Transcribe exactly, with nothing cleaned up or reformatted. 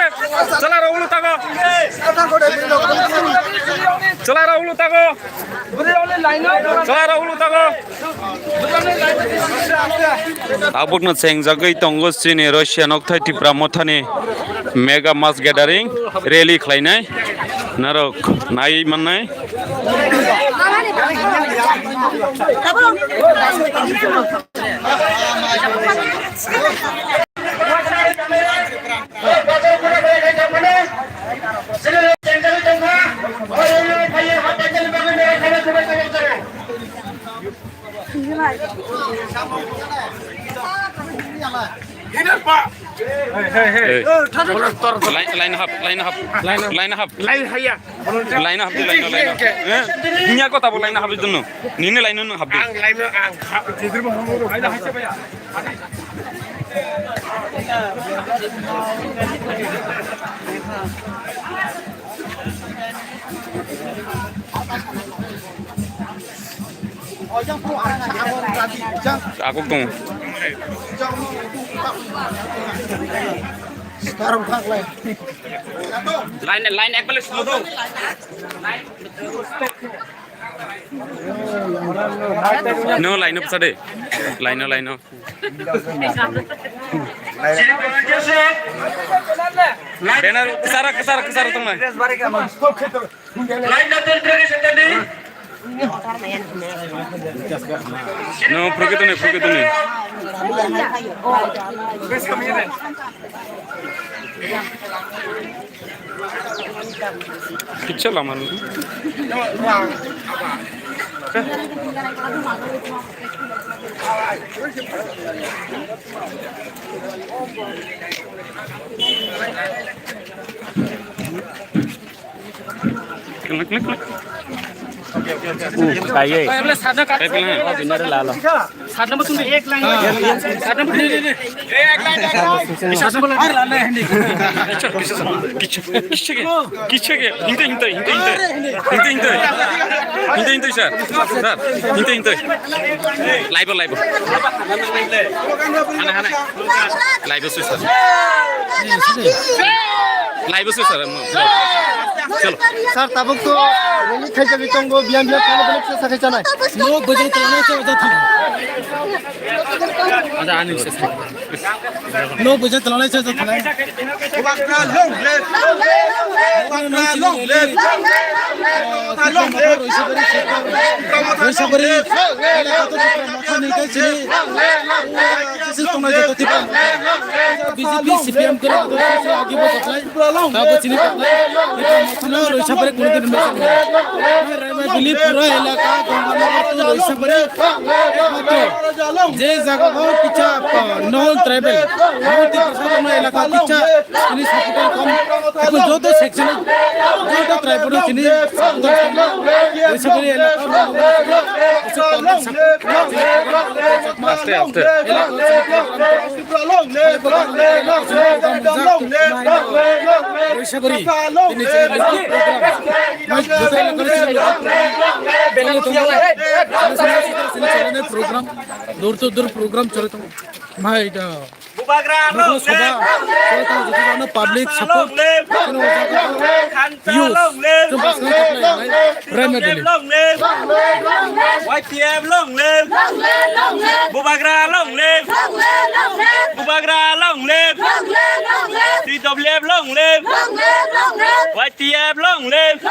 Chwla rok ulo tago. Chwla rok ulo tago. Chwla rok ulo tago. Tabukno chengjagwi tongo chini Russia nokthai Tipra Mothani mega mass gathering rally khlainai. Norok naiwi mannai. Hey, hey, hey. Hey. Line, line hap, line hap, line hap. Line hap. Line hap. Line hap, line hap, line hap. Eh? Niya ko tabo line hap dunu. Nini line no hap. Ang line no ang hap. Aguk dong. Line, line ekbale slow do. No, line up sade. Line no, line no. Banner, kesara, kesara, kesara tong nai. Line up, no, prokrito nei, prokrito nei. Kicha lama. Klik, klik, klik. Uh, kaiye. Kaiye, lalo. Sat number tungdi. Sat number tungdi. Sat number. Kichha, kichha, kichha, kichha ke, kichha ke, hinte, hinte, hinte, hinte. Hinte, hinte. Hinte, hinte, sir. Sir, hinte, hinte. Live, live. Hana, hana. Live, sir. Live, sir. Chalo. Sir, tabuk to rally khaijagwi tongo, biyang biyang khaina belai kisa sakhai chanai. No, bwjai tongna se oja thang. Ada ani se. No, bwjai tongna se oja thang. Bubagra long live! Bubagra long live! Roisabari, Roisabari, elaka to Tipra Motha ni kai chini. Chini tongnai joto Tipra Motha. B J P, C P M khe agi bo jotlai. Tabo chini tongnai. Tipra Motha no Roisabari kono din mesa. Raima Bili pura elaka, Ganganagar to Roisabari. Ekmatro je jaga o kicha, ah, non tribal, non Tiprasa elaka kicha. Chini supporter kom, ekho joto section, joto tribe o chini supporter kom. Roisabari elaka o, aste, aste. Roisabari, chini program. Program, door to door program chole tongo. Mai da. Bubagra long live! Chole tongo, joto jono public support. Long live! Chini o jaga o youth, long live! Chini bwskang supply nai. Raima Bili. Long live! Y T F long live! Bubagra long live! Bubagra long live! T W F long live! Y T F long live!